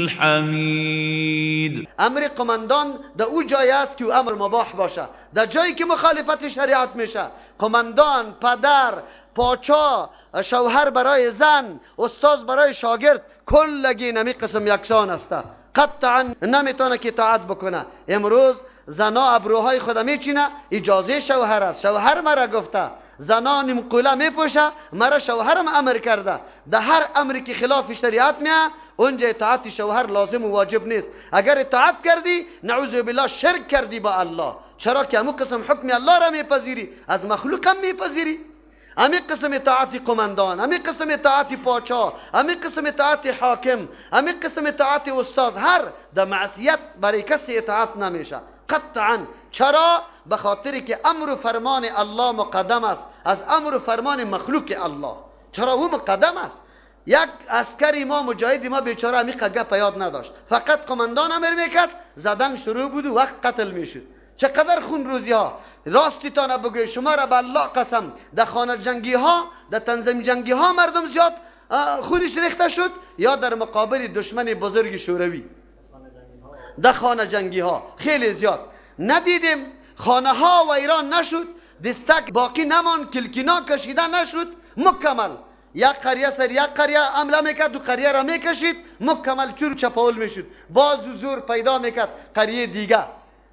الحمید. امر قماندان در او جای است که او امر مباح باشه، در جایی که مخالفت شریعت میشه، قماندان، پدر، پاچا، شوهر برای زن، استاد برای شاگرد، کلگی نمی قسم یکسان است، قطعا نمیتونه که اطاعت بکنه. امروز زنا ابروهای خود میچینه، اجازه شوهر است، شوهر مرا گفته. زنا نیمقوله میپوشه، مرا شوهرم امر کرده. در هر امری که خلاف شریعت میه، اونجا اطاعت شوهر لازم و واجب نیست. اگر اطاعت کردی، نعوذ بالله، شرک کردی با الله. چرا که امو قسم حکم الله را میپذیری، از مخلوق هم میپذیری. امی قسم اطاعت قماندان، امی قسم اطاعت پاچا، امی قسم اطاعت حاکم، امی قسم اطاعت استاد، هر در معصیت برای کسی اطاعت نمیشه قطعا. چرا؟ به خاطر که امر و فرمان الله مقدم است از امر و فرمان مخلوق الله. چرا او مقدم است؟ یک عسکری ما، مجاهد ما بیچاره، امی گپ یاد نداشت، فقط قماندان امر میکرد، زدن شروع بود و وقت قتل میشد. چقدر خون روزی ها، راستی تانه بگوی، شما را به الله قسم، در خانه جنگی ها، در تنظیم جنگی ها مردم زیاد خونش ریخته شد یا در مقابل دشمن بزرگ شوروی؟ در خانه جنگی ها خیلی زیاد. ندیدیم خانه ها ویران نشد، دستک باقی نمان، کلکینا کشیده نشد، مکمل یک قریه سر یک قریه حمله میکرد و قریه را میکشید، مکمل چور چپاول میشد، باز زور پیدا میکرد قریه دیگه.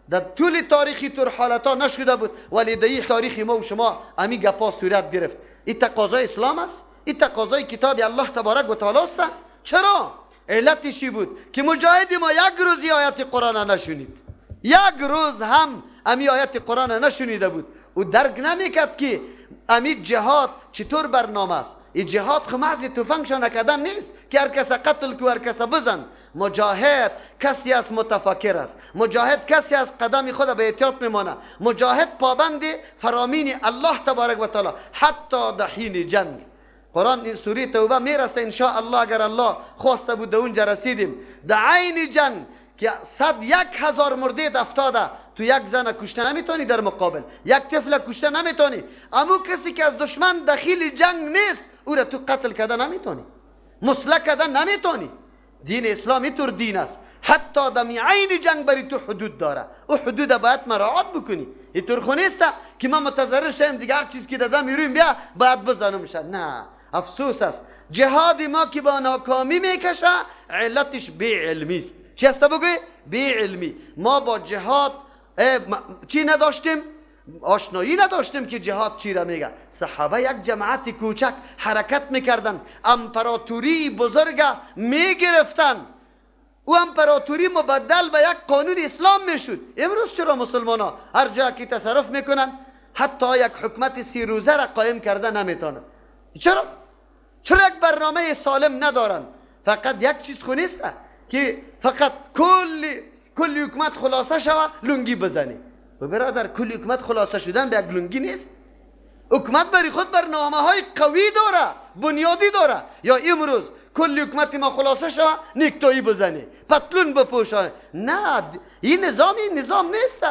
در طول تاریخی تر حالت ها نشده بود، ولی در این تاریخ ما و شما امی گپا صورت گرفت. این تقاضای اسلام است، این تقاضای کتاب الله تبارک و تعالی است. چرا؟ علتش بود که مجاهد ما یک روز آیت قرآن نشنید، یک روز هم امی آیت قرآن نشنیده بود. او درک نمیکرد که امی جهاد چطور برنامه است. این جهاد خو محض تفنگ شانه کردن نیست که هر کس قتل کو، هر کس بزن. مجاهد کسی است متفکر است، مجاهد کسی است قدم خود به احتیاط میمانه، مجاهد پابند فرامین الله تبارک و تعالی حتی در حین جنگ. قرآن این سوره توبه میرسه ان شاء الله، اگر الله خواسته بود در اونجا رسیدیم. در عین جنگ که 101,000 مرده افتاده، تو یک زن کشته نمیتونی، در مقابل یک طفل کشته نمیتونی. امو کسی که از دشمن دخیل جنگ نیست، او را تو قتل کرده نمیتونی، مسلح کرده نمیتونی. دین اسلام اینطور دین است، حتی در عین جنگ بری تو حدود داره، او حدود باید مراعات بکنی. اینطور خو نیست که ما متضرر شیم دیگه هر چیز که دادم میرویم بیا باید بزنم شه. نه، افسوس است. جهاد ما که با ناکامی میکشه، علتش بی علمی است. چی است بگوی؟ بی علمی. ما با جهاد چی نداشتیم؟ آشنایی نداشتیم که جهاد چی را میگه. صحابه یک جماعت کوچک حرکت میکردن، امپراتوری بزرگ میگرفتن، او امپراتوری مبدل به یک قانون اسلام میشد. امروز چرا مسلمان ها هر جا که تصرف میکنن، حتی یک حکومت 30 روزه را قایم کرده نمیتونن؟ چرا؟ چرا یک برنامه سالم ندارن؟ فقط یک چیز خو نیست که فقط کل حکومت خلاصه شوه لنگی بزنی. و برادر، کل حکومت خلاصه شدن به یک لنگی نیست. حکومت برای خود برنامه های قوی داره، بنیادی داره. یا امروز کل حکومت ما خلاصه شوه نیکتایی بزنی، پتلون بپوشانه، نه، این نظام این نظام نیست.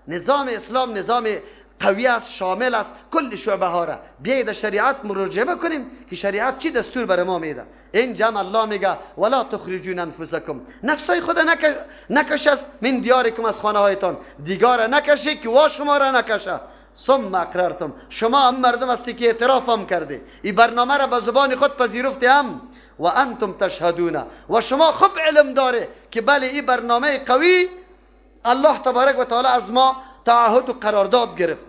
نظام اسلام نظام قوی است، شامل است کل شعبه ها را. بیایید شریعت مراجعه بکنیم که شریعت چی دستور برای ما میده. این جمع الله میگه ولا تخرجون انفسکم، نفسای خود نکش از من دیارکم، از خانه هایتان، دیگار نکشی که وا شما را نکشه. ثم اقررتم، شما هم مردم هستی که اعتراف هم کرده، این برنامه را به زبان خود پذیرفته هم، و انتم تشهدون، و شما خوب علم داره که بله این برنامه قوی الله تبارک و تعالی از ما تعهد و قرارداد گرفت.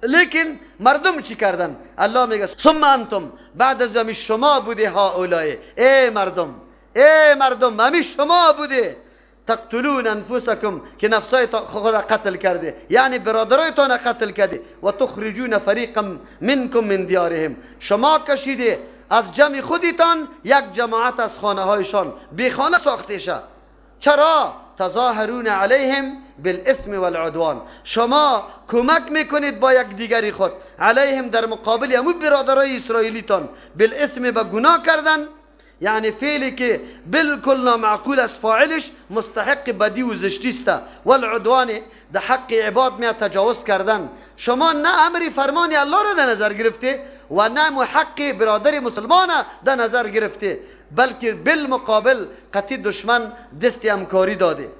لیکن مردم چی کردن؟ الله میگه ثم انتم، بعد از همی شما بوده، هؤلاء، ای مردم، ای مردم، همی شما بوده، تقتلون انفسکم، که نفسای خود قتل کرده، یعنی برادرایتان قتل کرده، و تخرجون فریقا منکم من دیارهم، شما کشیده از جمع خودتان یک جماعت از خانه هایشان، بی خانه ساخته شد. چرا؟ تظاهرون علیهم بالاثم والعدوان، شما کمک میکنید با یک دیگری خود، علیهم در مقابل امو برادرای اسرائیلیتان، بالاثم به گناه کردن، یعنی فعلی که بالکل نامعقول است، فاعلش مستحق بدی و زشتی است، والعدوان در حق عباد می تجاوز کردن. شما نه امر فرمان الله را در نظر گرفته و نه حق برادر مسلمان در نظر گرفته. بلکه بالمقابل قطعی دشمن دست همکاری داده.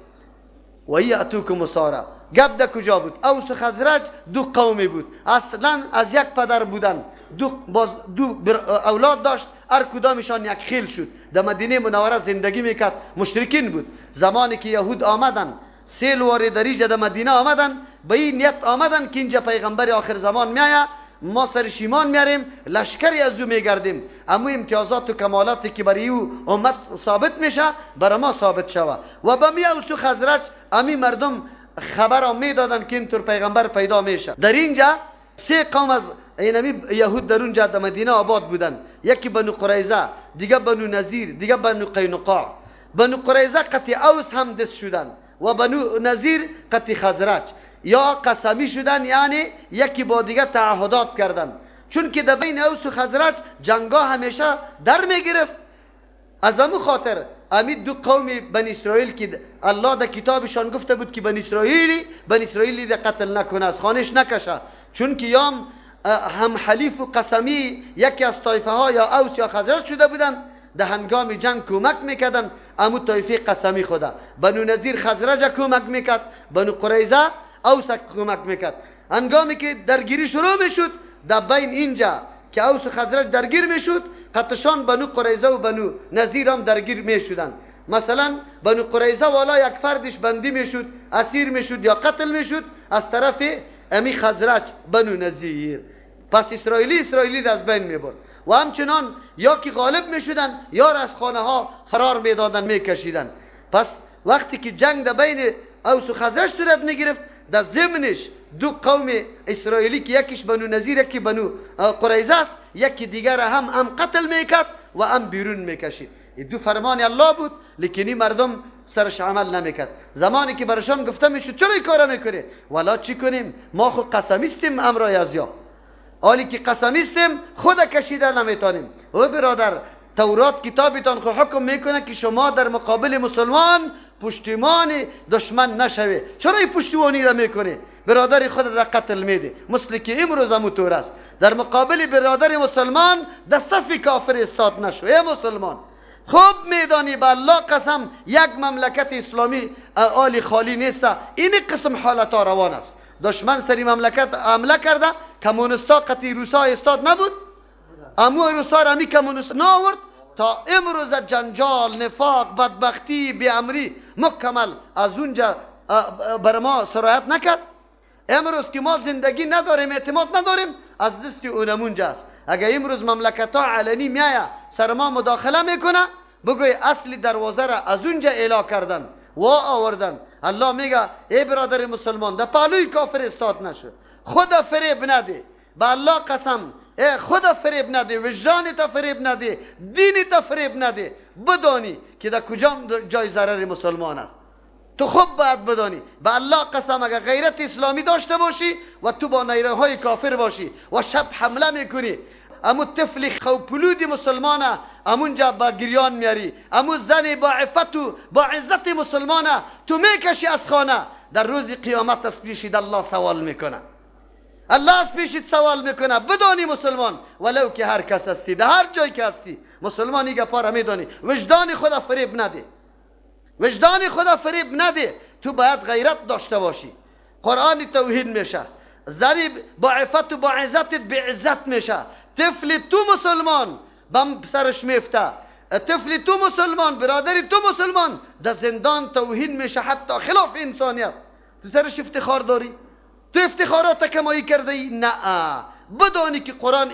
و یأتوکم اسارا. گپ ده کجا بود؟ اوس و خزرج دو قومی بود، اصلا از یک پدر بودن، دو اولاد داشت، هر کدامشان یک خیل شد. در مدینه منوره زندگی میکرد، مشرکین بود. زمانی که یهود آمدن سیل وارد دریجه در مدینه آمدن، به این نیت آمدن که اینجا پیغمبر آخر زمان میآید، ما سرش ایمان میاریم، لشکری از او میگردیم، اما امتیازات و کمالاتی که برای او امت ثابت میشه برای ما ثابت شوه. و به می اوس و خزرج امی مردم خبر میدادن که اینطور پیغمبر پیدا میشه. در اینجا سه قوم از اینمی یهود در اونجا در مدینه آباد بودن، یکی بنو قریظه، دیگه بنو نظیر، دیگه بنو قینقاع. بنو قریظه قطع اوس هم دست شدن و بنو نظیر قطع خزرج، یا قسمی شدن، یعنی یکی با دیگه تعهدات کردن. چون که در بین اوس و خزرج جنگا همیشه در میگرفت، از امو خاطر امی دو قوم بنی اسرائیل که الله در کتابشان گفته بود که بنی اسرائیلی را قتل نکنه، از خانش نکشه، چون که یام هم حلیف و قسمی یکی از طایفه ها یا اوس یا خزرج شده بودن، در هنگام جنگ کمک میکردن امو طایفه قسمی خوده. بنو نظیر خزرج کمک میکرد، بنو قریظه اوس کمک میکرد. هنگامی که درگیری شروع میشد در بین اینجا که اوس و خزرج درگیر میشد، قطشان بنو قریظه و بنو نظیر هم درگیر میشدن. مثلا بنو قریظه والا یک فردش بندی میشد، اسیر میشد یا قتل میشد از طرف امی خزرج بنو نظیر. پس اسرائیلی از بین میبرد و همچنان یا که غالب میشدن یا از خانه ها فرار میدادن، میکشیدن. پس وقتی که جنگ در بین اوس و خزرج صورت میگرفت، در ضمنش دو قوم اسرائیلی که یکیش بنو نظیر یکی بنو قریظه است، یکی دیگر هم قتل میکرد و هم بیرون میکشید. دو فرمان الله بود، لیکن این مردم سرش عمل نمیکرد. زمانی که برشان گفته میشد چرا این کارا میکنی؟ والا چی کنیم، ما خود قسمیستیم امرای از یا حالی که قسمیستیم خود کشیده نمیتونیم. او برادر، تورات کتابتان خو حکم میکنه که شما در مقابل مسلمان پشتیبان دشمن نشوی. چرا این پشتیبانی را میکنی؟ برادر خود را قتل میده، مثل که امروز هم طور است. در مقابل برادر مسلمان در صف کافر استاد نشو. ای مسلمان، خوب میدانی به الله قسم یک مملکت اسلامی آلی خالی نیست. این قسم حالت ها روان است. دشمن سری مملکت حمله کرده، کمونستا قطعی روسا استاد نبود، امو روسا را می کمونست نآورد تا امروز جنجال، نفاق، بدبختی، بیامری مکمل از اونجا بر ما سرایت نکرد. امروز که ما زندگی نداریم، اعتماد نداریم، از دست اونمونجا است. اگر امروز مملکت ها علنی میایه سر ما مداخله میکنه، بگوی اصل دروازه را از اونجا اعلا کردن و آوردن. الله میگه ای برادر مسلمان، در پالوی کافر استاد نشو، خدا فریب نده، به الله قسم، ای خدا فریب نده، وجدان تا فریب نده، دین تا فریب نده. بدانی که در کجا جای ضرر مسلمان است. تو خوب باید بدانی، به الله قسم اگر غیرت اسلامی داشته باشی و تو با نیروهای کافر باشی و شب حمله میکنی، امو طفل خوپلود مسلمانه امونجا با گریان میاری، امو زن با عفت و با عزت مسلمانه تو میکشی از خانه، در روز قیامت از پیشید الله سوال میکنه. الله از پیشید سوال میکنه. بدانی مسلمان، ولو که هر کس هستی، در هر جای که هستی، مسلمان این گپا را میدانی. وجدان خدا فریب نده، وجدان خدا فریب نده. تو باید غیرت داشته باشی. قرآن توهین میشه، زنی با عفت و با عزتت به عزت میشه. طفل تو مسلمان بم سرش میفته، طفل تو مسلمان، برادر تو مسلمان در زندان توهین میشه، حتی خلاف انسانیت. تو سرش افتخار داری؟ تو افتخارات کمایی کرده ای؟ نه. بدانی که قرآن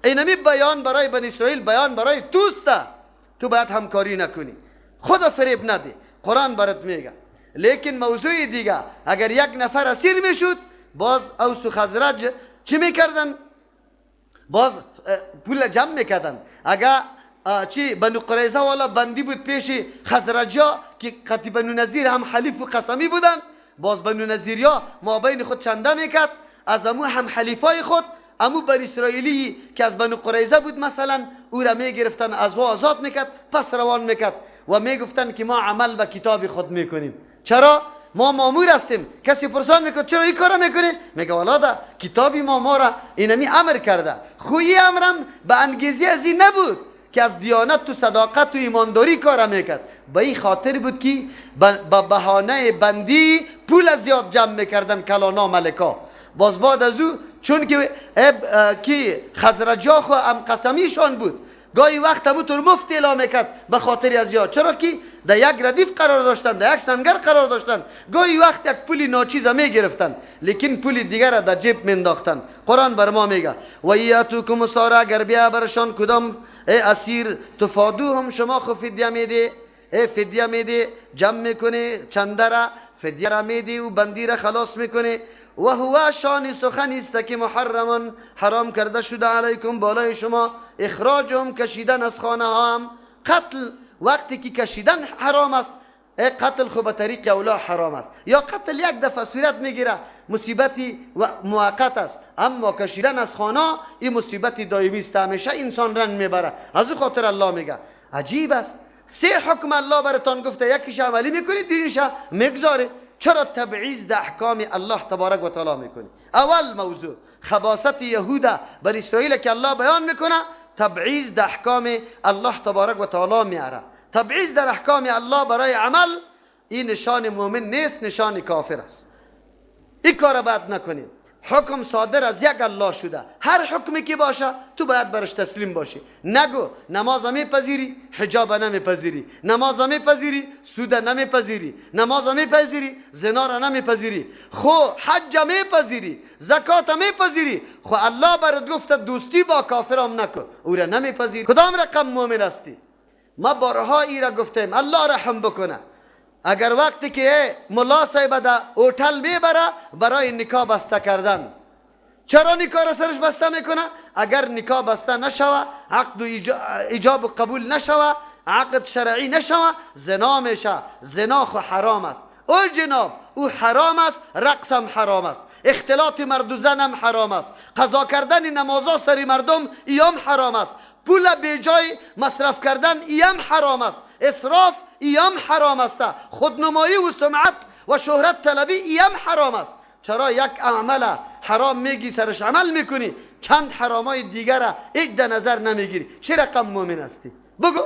اینمی بیان برای بنی اسرائیل، بیان برای توسته. تو باید همکاری نکنی، خدا فریب نده، قرآن برات میگه. لیکن موضوع دیگه، اگر یک نفر اسیر میشد، باز اوس و خزرج چی میکردن؟ باز پول جمع میکردن. اگر چی بنو قریظه والا بندی بود پیش خزرجا که قطی بنو نظیر هم حلیف و قسمی بودن، باز بنو نظیریا ما بین خود چنده میکرد از امو هم حلیفای خود، امو بنی اسرائیلی که از بنو قریظه بود مثلا، او را میگرفتن، از او آزاد میکرد، پس روان میکرد و میگفتن که ما عمل به کتاب خود میکنیم. چرا؟ ما مامور هستیم. کسی پرسان میکنه چرا این کارو میکنی؟ میگه والا دا کتابی ما را اینمی امر کرده. خویی امرم به انگیزی از این نبود که که از دیانت و صداقت و ایمانداری کار میکرد. به این خاطر بود که به بهانه بندی پول زیاد جمع میکردن کلانا ملکا. باز بعد از او چون که خزرجا خو هم قسمیشان بود، گاهی وقت همونطور مفت اعلام میکرد به خاطر از یاد، چرا که در یک ردیف قرار داشتن، در یک سنگر قرار داشتن، گاهی وقت یک پولی ناچیز میگرفتن لیکن پول دیگر را در جیب مینداختن. قرآن بر ما میگه و یاتوکم اسارا، اگر بیا برشان کدام اسیر، تفادوهم، شما خو فدیه میدی، فدیه میدی، جمع میکنی چنده را، فدیه را میدی و بندی را خلاص میکنی. و هو شان سخنی است که محرم، حرام کرده شده علیکم بالای شما، اخراجهم کشیدن از خانه هم، قتل وقتی که کشیدن حرام است، قتل خو به طریق اولا حرام است، یا قتل یک دفعه صورت میگیره مصیبتی و موقت است، اما کشیدن از خانه این مصیبت دائمی است، همیشه انسان رنج میبره. از او خاطر الله میگه عجیب است، سه حکم الله براتان گفته، یکیش عملی میکنی دیگریش میگذاره. چرا تبعیض در احکام الله تبارک و تعالی میکنی؟ اول موضوع خباثت یهود بر اسرائیل که الله بیان میکنه، تبعیض در احکام الله تبارک و تعالی میاره. تبعیض در احکام الله برای عمل این نشان مؤمن نیست، نشان کافر است. این کار باید نکنیم. حکم صادر از یک الله شده، هر حکمی که باشه تو باید برش تسلیم باشی. نگو نماز میپذیری حجاب نمیپذیری، نماز میپذیری سود نمیپذیری، نماز میپذیری زنا را نمیپذیری، خو حج میپذیری زکات میپذیری، خو الله برات گفته دوستی با کافرام نکن، او را نمیپذیری. کدام رقم مؤمن هستی؟ ما بارها ای را گفتیم الله رحم بکنه، اگر وقتی که ملا صاحب در هتل میبره برای نکاح بسته کردن، چرا نکاح را سرش بسته میکنه؟ اگر نکاح بسته نشوه، عقد و ایجاب و قبول نشوه، عقد شرعی نشوه، زنا میشه. زنا خو حرام است. او جناب او حرام است، رقص هم حرام است، اختلاط مرد و زن هم حرام است، قضا کردن نمازا سری مردم ایام حرام است، پول به جای مصرف کردن ایم حرام است، اسراف ایم حرام است، خودنمایی و سمعت و شهرت طلبی ایم حرام است. چرا یک عمل حرام میگی سرش عمل میکنی، چند حرامای دیگر هیچ در نظر نمیگیری؟ چه رقم مؤمن هستی؟ بگو.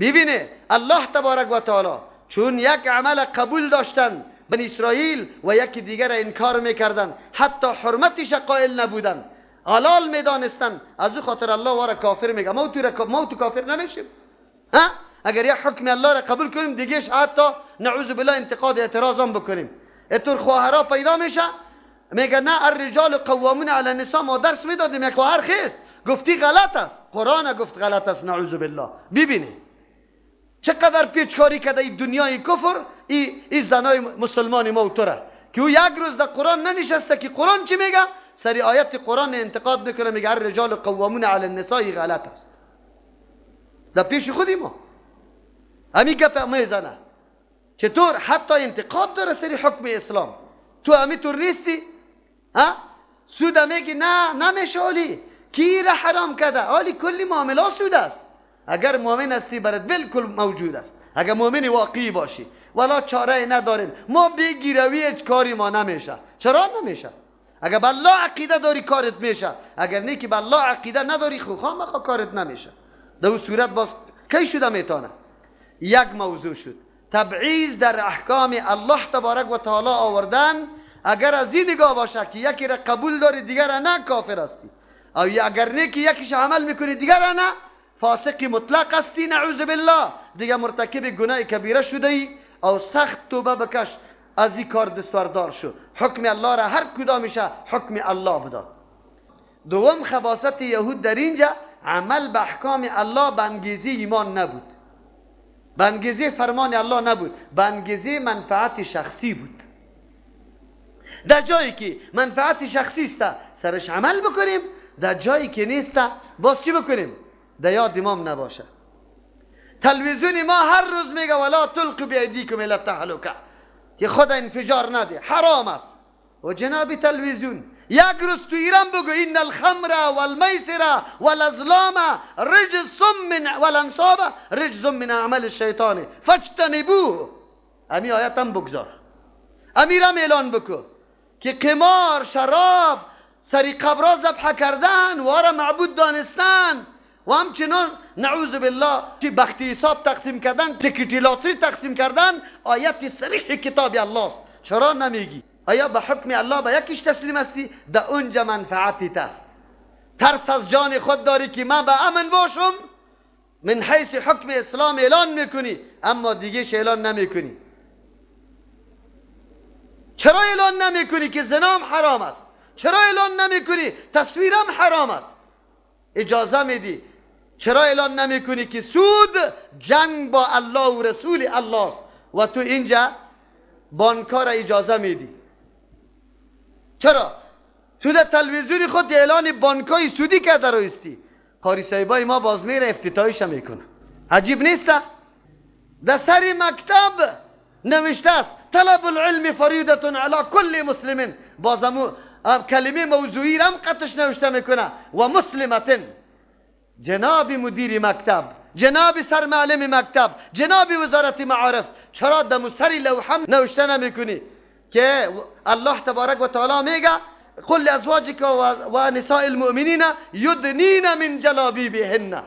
ببینه الله تبارک و تعالی چون یک عمل قبول داشتن بنی اسرائیل و یکی دیگر انکار میکردن، حتی حرمتش قائل نبودن، حلال میدانستن، از او خاطر الله وارا کافر میگه. ما تو کافر نمیشیم ها؟ اگر یک حکم الله را قبول کنیم دیگهش حتی نعوذ بالله انتقاد اعتراض هم بکنیم. اتور خواهرا پیدا میشه میگه نه الرجال قوامون علی النساء، ما درس میدادیم، یک خواهر خیست گفتی غلط است، قرآن گفت غلط است، نعوذ بالله. ببینی چقدر پیچکاری کرده این دنیای کفر، این زنای مسلمان ما و تو را که او یک روز در قرآن ننشسته که قرآن چی میگه، سری آیت قرآن انتقاد میکنه، میگه الرجال قوامون علی النساء غلط است. در پیش خودی ما امی گپ میزنه، چطور حتی انتقاد داره سری حکم اسلام. تو امی طور نیستی ها؟ سود میگی نه نمیشه، آلی کی را حرام کرده؟ آلی کلی معامله سود است. اگر مؤمن هستی برات بالکل موجود است، اگر مؤمن واقعی باشی. ولا چاره نداریم ما، بگیروی هیچ کاری ما نمیشه. چرا نمیشه؟ اگر به الله عقیده داری کارت میشه، اگر نه که به الله عقیده نداری خو خامخا کارت نمیشه. در اون صورت باز کی شده میتونه؟ یک موضوع شد تبعیض در احکام الله تبارک و تعالی آوردن. اگر از این نگاه باشه که یکی را قبول داری دیگر را نه، کافر هستی، او اگر نه که یکیش عمل میکنی دیگر را نه، فاسق مطلق هستی نعوذ بالله، دیگه مرتکب گناه کبیره شده ای او سخت توبه بکش، از این کار دستوردار شو. حکم الله را هر کدامشه حکم الله بدان. دوم خباثت یهود در اینجا عمل به احکام الله به انگیزه ایمان نبود، به انگیزه فرمان الله نبود، به انگیزه منفعت شخصی بود. در جایی که منفعت شخصی است سرش عمل بکنیم، در جایی که نیست باز چی بکنیم؟ در یاد امام نباشه. تلویزیون ما هر روز میگه ولا تلقوا بایدیکم الی التهلکه، که خود انفجار نده، حرام است. و جناب تلویزیون یک روز تو ایران بگو ان الخمر والمیسر والازلام رجس من والانصاب رجس من اعمال الشیطان فاجتنبوه. امی آیت هم بگذار، امیرم اعلان بکو که قمار، شراب، سری قبرا ذبح کردن، وارا معبود دانستن و همچنان نعوذ بالله چی بختی حساب تقسیم کردن، تکیتی لاتری تقسیم کردن، آیت صریح کتاب الله است. چرا نمیگی؟ آیا به حکم الله به یکیش تسلیم هستی؟ در اونجا منفعتی است. ترس از جان خود داری که من به امن باشم، من حیث حکم اسلام اعلان میکنی، اما دیگهش اعلان نمیکنی. چرا اعلان نمیکنی که زنام حرام است؟ چرا اعلان نمیکنی تصویرم حرام است؟ اجازه میدی. چرا اعلان نمیکنی که سود جنگ با الله و رسول الله است و تو اینجا بانکار اجازه میدی؟ چرا؟ تو در تلویزیون خود اعلان بانکای سودی کرده رو استی. قاری صاحبای ما باز میره افتتاحش میکنه. عجیب نیست؟ در سر مکتب نوشته است طلب العلم فریضة علی کل مسلم. بازمو کلمه موضوعی را هم قطش نوشته میکنه و مسلمتن. جناب مدیر مکتب، جناب سرمعلم مکتب، جناب وزارت معارف، چرا دم سر لوحه نوشته نمیکنی که الله تبارک و تعالی میگه قل لازواجك و نساء المؤمنین یدنین من جلابیبهن.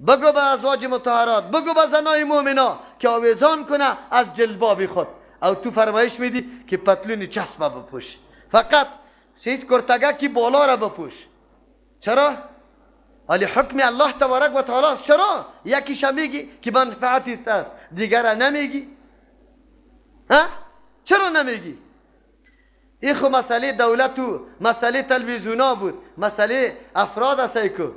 بگو به ازواج مطهرات، بگو به زنای مؤمنا که آویزان کنه از جلباب خود. او تو فرمایش میدی که پتلون چسب بپوش، فقط سیت کرتگه کی بالا را بپوش. چرا؟ ولی حکم الله تبارک و تعالی است. چرا یکیش میگی که منفعتی است، دیگر نمیگی؟ ها؟ چرا نمیگی؟ این خو مسئله دولت و مسئله تلویزیونا بود، مسئله افراد است کو،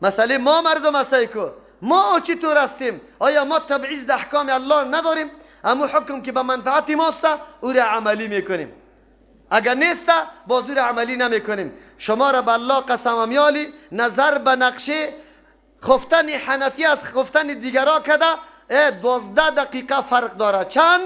مسئله ما مردم است کو. ما چطور هستیم؟ آیا ما تبعیض در احکام الله نداریم؟ اما حکم که به منفعت ماست او را عملی میکنیم، اگر نیست باز او را عملی نمیکنیم. شما را به الله قسم میالی نظر به نقشه خفتن حنفی از خفتن دیگرا کده 12 دقیقه فرق داره. چند؟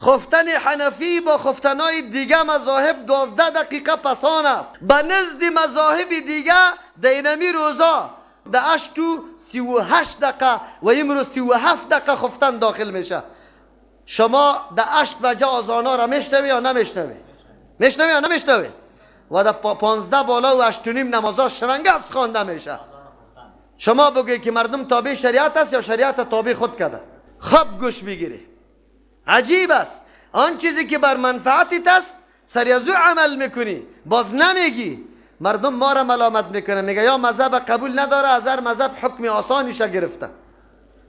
خفتن حنفی با خفتنای دیگه مذاهب 12 دقیقه پسان است. به نزد مذاهب دیگه دینمی روزا ده 8:38 دقیقه و امروز 37 دقیقه خفتن داخل میشه. شما ده 8 بجه آذانا را میشنوی یا نمیشنوی؟ میشنوی یا نمیشنوی؟ و ده 15 بالا و 8:30 نمازا شرنگس خوانده میشه. شما بگوی که مردم تابع شریعت است یا شریعت تابع خود کرده؟ خب گوش بگیری. عجیب است. آن چیزی که بر منفعتت است سری از او عمل میکنی، باز نمیگی. مردم ما را ملامت میکنه، میگه یا مذهب قبول نداره، از هر مذهب حکم آسانیش گرفته.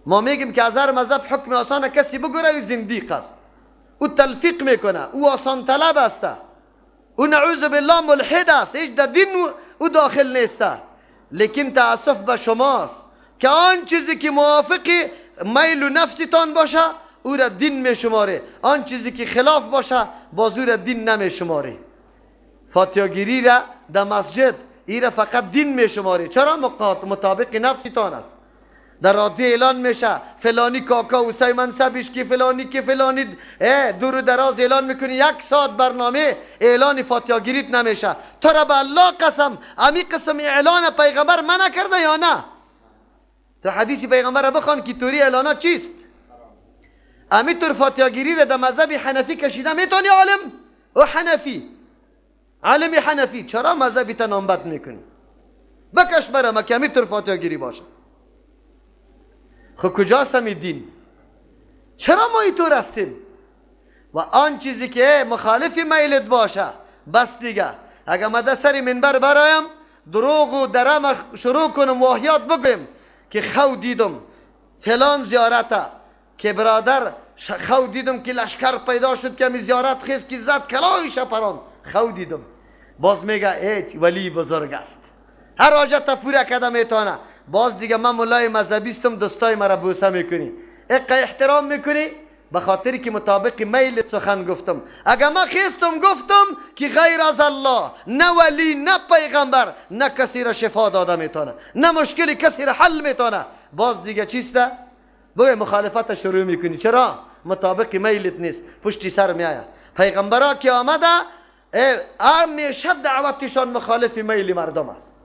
ما میگیم که از هر مذهب حکم آسان کسی بگوره او زندیق است، او تلفیق میکنه، او آسان طلب است، او نعوذ بالله ملحد است، هیچ در دین او داخل نیست. لیکن تاسف به شماست که آن چیزی که موافق میل و نفستان باشه او را دین میشماره، آن چیزی که خلاف باشه باز او را دین نمیشماره. فاتحه‌گیری را در مسجد ای را فقط دین میشماره. چرا؟ مطابق نفستان است. در رادیو اعلان میشه فلانی کاکا و سیمن سبیش که فلانی که فلانی، دور و دراز اعلان میکنی، 1 ساعت برنامه اعلان فاتحه‌گیریت نمیشه. تو را به الله قسم امی قسم اعلان پیغمبر منع کرده یا نه؟ تو حدیث پیغمبر را بخوان که توری اعلانات چیست؟ امی طور فاتحه‌گیری را در مذهب حنفی کشیده میتونی عالم؟ او حنفی، عالم حنفی، چرا مذهبی تا نامبد میکنی؟ بکش برم که امی طور فاتحه‌گیری باشه. خب کجاست همی دین؟ چرا ما اینطور هستیم؟ و آن چیزی که مخالف میلت باشه بس دیگه. اگر ما در سر منبر برایم دروغ و درم شروع کنم واهیات بگویم که خو دیدم فلان زیارته، که برادر خو دیدم که لشکر پیدا شد که می زیارت خیز که زد کلایش پران، خو دیدم. باز میگه هیچ ولی بزرگ است، هر حاجت پورا کرده میتونه. باز دیگه من مولای مذهبیستم، دوستای مرا بوسه میکنی، اقا احترام میکنی به خاطر که مطابق میل سخن گفتم. اگر من خیستم گفتم که غیر از الله نه ولی نه پیغمبر نه کسی را شفا داده میتونه، نه مشکل کسی را حل میتونه، باز دیگه چیسته؟ بگه مخالفت شروع میکنی. چرا؟ مطابق میلت نیست، پشتی سر میآید. پیغمبرا که آمده همیشه دعوتشان مخالف میل مردم است.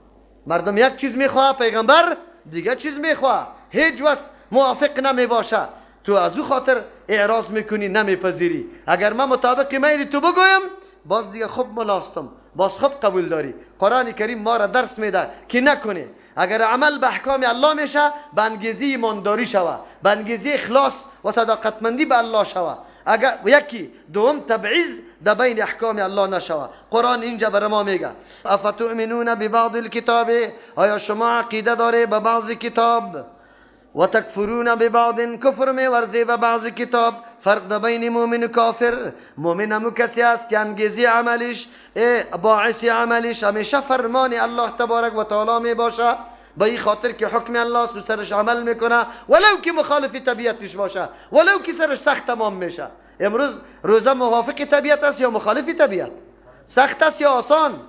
مردم یک چیز میخواه، پیغمبر دیگه چیز میخواه، هیچ وقت موافق نمیباشه. تو از او خاطر اعراض میکنی، نمیپذیری. اگر من مطابق میل تو بگویم باز دیگه خوب ملاستم، باز خوب قبول داری. قرآن کریم ما را درس میده که نکنی. اگر عمل به احکام الله میشه، به انگیزه ایمانداری شوه، به انگیزه اخلاص و صداقتمندی به الله شوه. اگر یکی دوم تبعیض در بین احکام الله نشوه. قرآن اینجا بر ما میگه افتؤمنون ببعض الکتاب، آیا شما عقیده داره به بعض کتاب، و تکفرون ببعض، کفر میورزی به بعض کتاب. فرق در بین مؤمن و کافر، مؤمن همو کسی است که انگیزه عملش، باعث عملش همیشه فرمان الله تبارک و تعالی می باشه، به این خاطر که حکم الله است و سرش عمل میکنه، ولو که مخالف طبیعتش باشه، ولو که سرش سخت تمام میشه. امروز روزه موافق طبیعت است یا مخالف طبیعت؟ سخت است یا آسان؟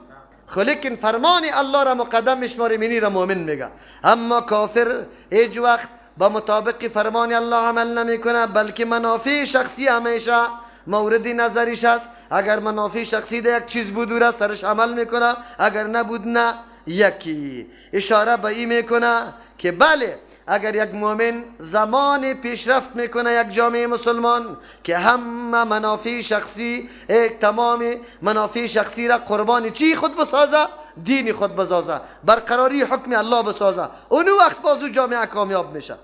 لیکن فرمان الله را مقدم میشماره، منی را مؤمن میگه. اما کافر هیچ وقت با مطابق فرمان الله عمل نمیکنه، بلکه منافع شخصی همیشه مورد نظرش است. اگر منافع شخصی ده یک چیز بود را سرش عمل میکنه، اگر نبود نه. یکی اشاره به این میکنه که بله، اگر یک مؤمن زمان پیشرفت میکنه، یک جامعه مسلمان که همه منافع شخصی، تمام منافع شخصی را قربان چی خود بسازه؟ دین خود بسازه، برقراری حکم الله بسازه، اونو وقت بازو جامعه کامیاب میشه.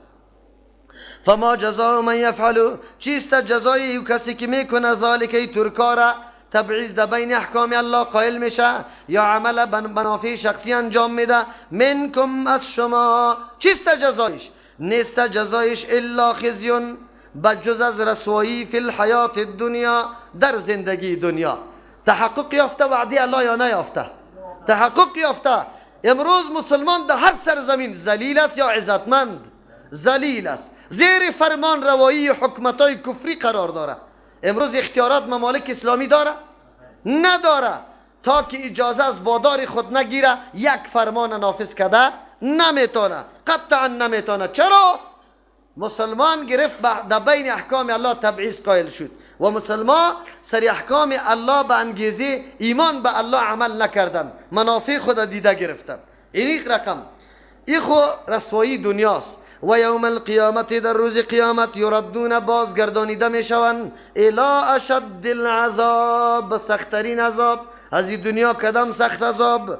فما جزاء من یفعل، چیست جزای او کسی که میکنه ذالک، ای ترکارا، تبعیض در بین احکام الله قائل میشه یا عمل منافع شخصی انجام میده، منکم از شما، چیست جزایش؟ نیست جزایش الا خزی، بجز از رسوایی فی الحیات الدنیا، در زندگی دنیا. تحقق یافته وعده الله یا نیافته؟ تحقق یافته. امروز مسلمان در هر سرزمین ذلیل است یا عزتمند؟ ذلیل است، زیر فرمان روایی حکمتای کفری قرار داره. امروز اختیارات ممالک اسلامی داره؟ نداره. تا که اجازه از بادار خود نگیره یک فرمان نافذ کرده نمیتونه، قطعا نمیتونه. چرا؟ مسلمان گرفت در بین احکام الله تبعیض قائل شد و مسلمان سر احکام الله به انگیزه ایمان به الله عمل نکردن، منافع خود دیده گرفتن. این رقم این خو رسوایی دنیاست. و یوم القیامت، در روز قیامت، یردون، بازگردانیده میشوند، الی اشد العذاب، سختترین عذاب. از این دنیا کدام سخت عذاب؟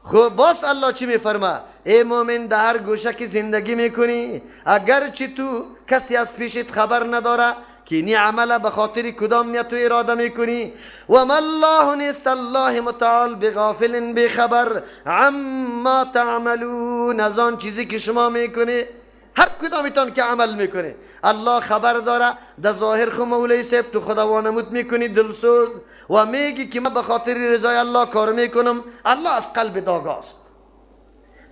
خب باز الله چی میفرما؟ ای مؤمن، در هر گوشه که زندگی میکنی، اگرچه تو کسی از پیشت خبر نداره که اینی عمل به خاطر کدام نیت و اراده میکنی، و ما الله، نیست الله متعال، بغافل، بخبر، عما تعملون، از آن چیزی که شما میکنی. هر کدامیتان که عمل میکنه الله خبر داره. در ظاهر خو مولوی صاحب تو خدا وانمود میکنی دلسوز و میگی که من به خاطر رضای الله کار میکنم، الله از قلب داغاست.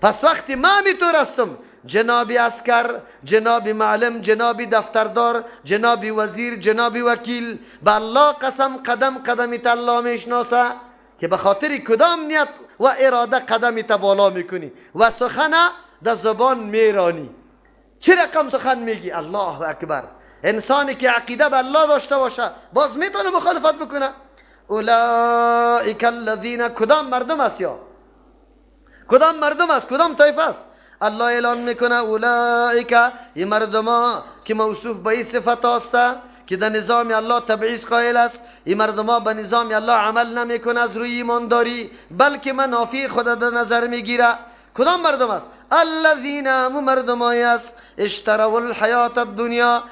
پس وقتی من میتور هستم، جناب عسکر، جناب معلم، جناب دفتردار، جناب وزیر، جناب وکیل، به الله قسم قدم قدمی تا الله میشناسه که به خاطر کدام نیت و اراده قدمی تا بالا میکنی و سخن در زبان میرانی. چه رقم سخن میگی؟ الله اکبر. انسانی که عقیده به الله داشته باشه باز میتونه مخالفت بکنه. اولئک الذین، کدام مردم است یا کدام مردم است، کدام طایفه است؟ الله اعلان میکنه اولئک، این مردما که موصوف به این صفت است که در نظام الله تبعیض قائل است، این مردما به نظام الله عمل نمیکنه از روی ایمانداری، بلکه منافع خود در نظر میگیره. کدام مردم است؟ الذین، همو مردمایی است، اشتروا الحیات الدنیا،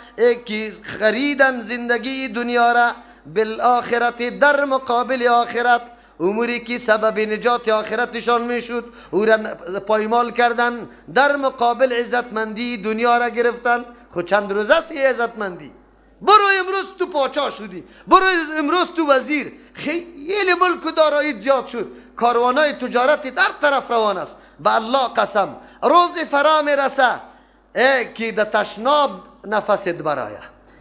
که خریدن زندگی دنیا را، بالآخرت، در مقابل آخرت، اموری که سبب نجات آخرتشان میشد او را پایمال کردن، در مقابل عزتمندی دنیا را گرفتن. خود چند روز است ای عزتمندی؟ برو امروز تو پاچا شدی، برو امروز تو وزیر، خیلی ملک و دارایی زیاد شد، کاروانای تجارتی در طرف روان است. به الله قسم روز فرا میرسه ای که در تشناب نفست برایه،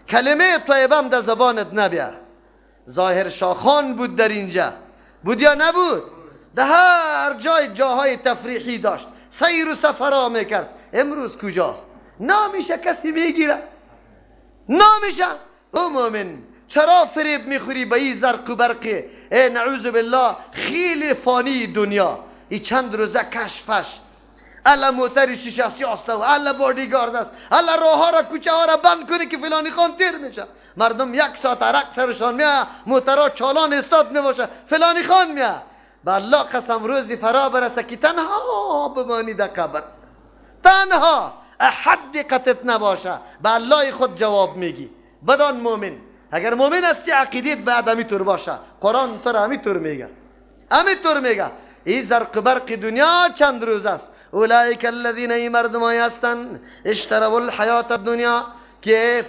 کلمه طیبه هم در زبانت نبیه. ظاهر شاخان بود در اینجا، بود یا نبود؟ در هر جای جاهای تفریحی داشت، سیر و سفرها میکرد. امروز کجاست؟ نامیشه کسی میگیره، نامیشه. او مؤمن چرا فریب میخوری به این زرق و برقی؟ ای نعوذ بالله خیلی فانی دنیا، ای چند روزه کشفش، الا موتر شیشه سیاسته و الا بادیگارد است، الا راه ها را کوچه ها را بند کنی که فلانی خان تیر میشه. مردم یک ساعت عرق سرشان میاد، موترها چالان استاد میباشه، فلانی خان میاد. به الله قسم روزی فرا برسه که تنها بمانی در قبر، تنها احد قطت نباشه، به الله خود جواب میگی. بدان مؤمن، اگر مؤمن هستی عقیدت باید همیطور باشه. قرآن تو را همیطور میگه، همیطور میگه. ای زرق برق دنیا چند روز است. اولئک الذین، ای مردمایی هستند، اشتروا الحیات الدنیا، که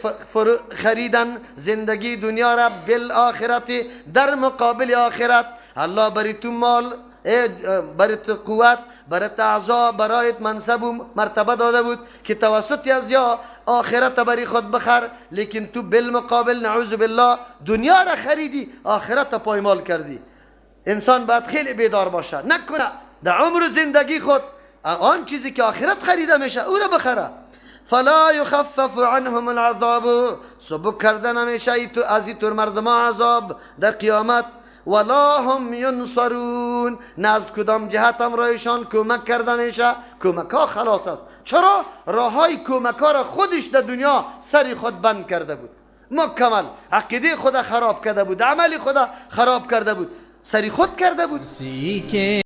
خریدن زندگی دنیا را، بالآخرت، در مقابل آخرت. الله بری تو مال، برای تو قوت، برای اعضا، برایت منصب و مرتبه داده بود که توسط از یا آخرت بری خود بخر، لیکن تو بالمقابل نعوذ بالله دنیا را خریدی، آخرت پایمال کردی. انسان باید خیلی بیدار باشه، نکنه در عمر زندگی خود آن چیزی که آخرت خریده میشه او را بخره. فلا یخفف عنهم العذاب، سبک کرده نمیشه تو از این طور مردم عذاب در قیامت. ولا هم ینصرون، نه از کدام جهت هم رایشان کمک کرده میشه. کمک ها خلاص است. چرا؟ راه های کمک ها را خودش در دنیا سر خود بند کرده بود، مکمل عقیده خود خراب کرده بود، عمل خود خراب کرده بود، سری خود کرده بود.